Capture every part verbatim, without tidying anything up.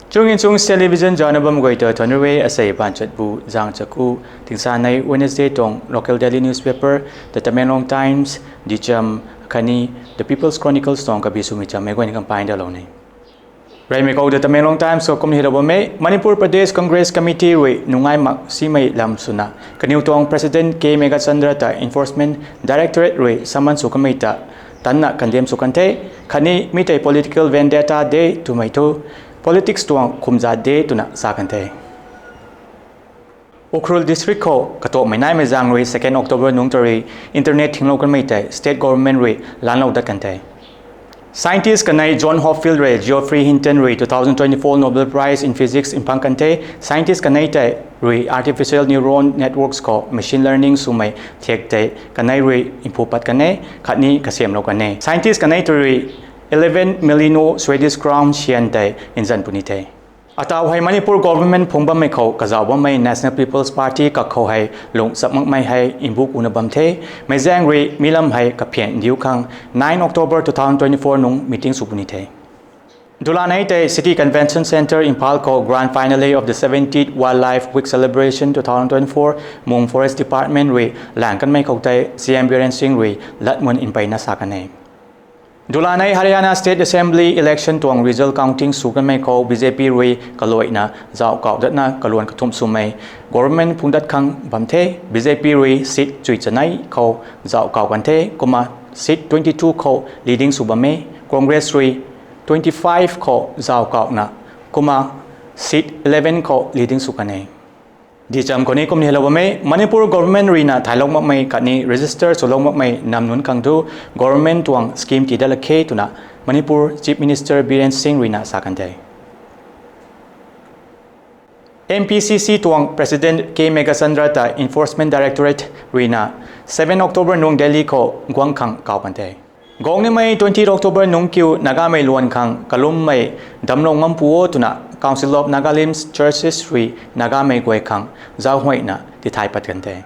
Chungin Chung Television zana bam guay ta thuanc rui e. Asei banchat bu zang chaku tingsa nei Wednesday tuang local daily newspaper The Tamenglong Times, Dicham khatni The People's Chronicles tuang kabi swmei chammei guayna kampain dalou ni. Reymei khou The Tamenglong Times khou kumni hilou bam e: Manipur Pradesh Congress Committee rui nungai mak simei lam swna kaniw tuang President K Meghachandra ta Enforcement Directorate rui summon sw kanmei ta tanna condemn sw kan the, khatni mi tei political vendetta de twmei thu politics tuang khumza de twna sa kan the. Ukhrul District khou katuakmei naimei zaeng rui second October nungc ta rui internet thinglou kanmei tei state government rui lanclou dat kan the. Scientist kanei John Hopfield rui Geoffrey Hinton rui two thousand twenty-four Nobel Prize in Physics mphang kan the. Scientist kanei tei rui artificial neuron networks khou machine learning swmei thiak tei kanei rui mphu pat kan e, khatni kasiamlou kan e. Scientist kanei ta rui eleven million Swedish crown syan tei nzan puni the. Ataw hei Manipur government phung bammei khou kazauh bammei National People's Party kakhou hei lung chap makmei hei mbu kuna bam the. Meizaeng rui mi lam hei kaphian ndiu khang nine October two thousand twenty-four nung meeting sw puni the. Dulanei tei City Convention Centre Imphal khou grand finale of the seventeenth Wildlife Week celebration two thousand twenty-four mung Forest Department rui laeng kanmei khou tei C M Biren Singh rui latmun mpeyna sa kan e. Dulanei Haryana State Assembly election tuang result counting sw kanmei khou B J P rui kaluaina zauh kauh datna kaluan kathumh swmei government phung dat khang bam the. B J P rui seat chui chanei khou zauh kauh kan the, kumna seat twenty-two khou leading sw bam e. Congress rui twenty-five khou zauh kauhna kumna seat eleven khou leading sw kan e. Dicham khou ni kumni helou bam e: Manipur government ruina thailou makmei khatni register swlou makmei nam nunc khang thu government tuang scheme tii dat lak khe twna Manipur Chief Minister Biren Singh ruina sa kan the. M P C C tuang President K Meghachandra ta Enforcement Directorate ruina seven October nung Delhi khou guang khang kauh kan the. Guang nimei twenty October nung kiu Nagamei luan khang kalummei damlou ngam pu o twna Council of Nagalim's Churches rui Nagamei guay khang zauhuayna tithay pat kan the.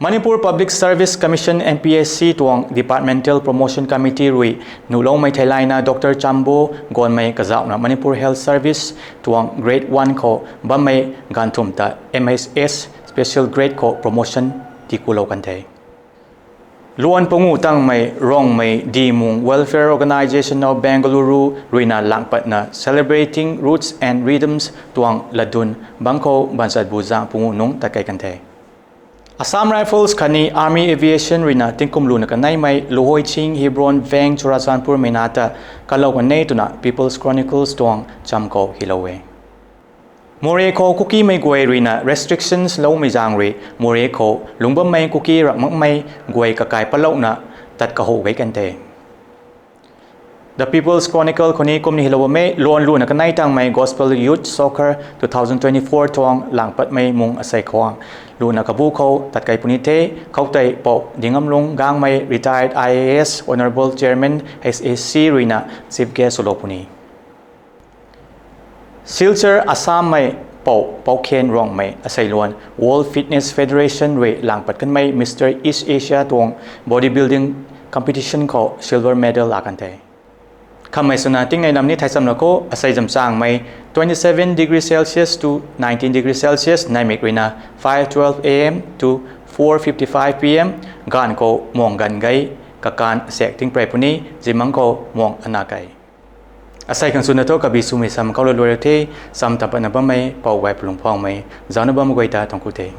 Manipur Public Service Commission, M P S C tuang Departmental Promotion Committee rui nuhloumei theilayna Doctor Chambo Gonmei kazauhna Manipur Health Service tuang Grade one khou bammei ganvthumh ta M S S Special Grade khou promotion tikulou kan the. Luan panguh tangmei Rongmei Dimung Welfare Organisation of Bengaluru ruina langpatna Celebrating Roots and Rhythms tuang latdyn bangc khou banchat bu zang panguh nung tatkei kan the. Assam Rifles khatni Army Aviation ruina tingkum luna kaneimei Luhoiching Hebron Veng Churachandpur mei na ta kalou kan e twna People's Chronicles tuang cham khou hilou e. Moreh khou Kukimei guay ruina restrictions loumei zaeng rui Moreh khou lungc bammei Kuki rak makmei guay kakai patlouna tat kahow gei kan the. The People's Chronicle khou ni kumni hilou bam e: Luan luna kanei tangmei Gospel Youth Soccer two thousand twenty-four tuang langpatmei mung asei khwang luna kabu khou tatkei puni the. Khoutei Pou Dingamlung Gangmei, retired I A S, Honourable Chairman H A C ruina chief guest swlou puni. Silchar, Assammei Pou Poukhen Rongmei asei luan World Fitness Federation rui langpat kanmei Mister East Asia tuang body building competition khou silver medal la kan the. Khammei swna tingnei lam ni thai chamlou khou, asei zamchangmei twenty-seven degree Celsius to nineteen degree Celsius, neihmik ruina five twelve A M to four fifty-five P M, gaanv khou muang ganv gei, kakan sek tingprey puni, zimangc khou muang ana kei. Asei khang swna thu kabi swmei sam khou lou luai rou the. Sam tam patna bammei Pou Gaypalung Phongmei, zaucna bammei guay ta tuang ku the.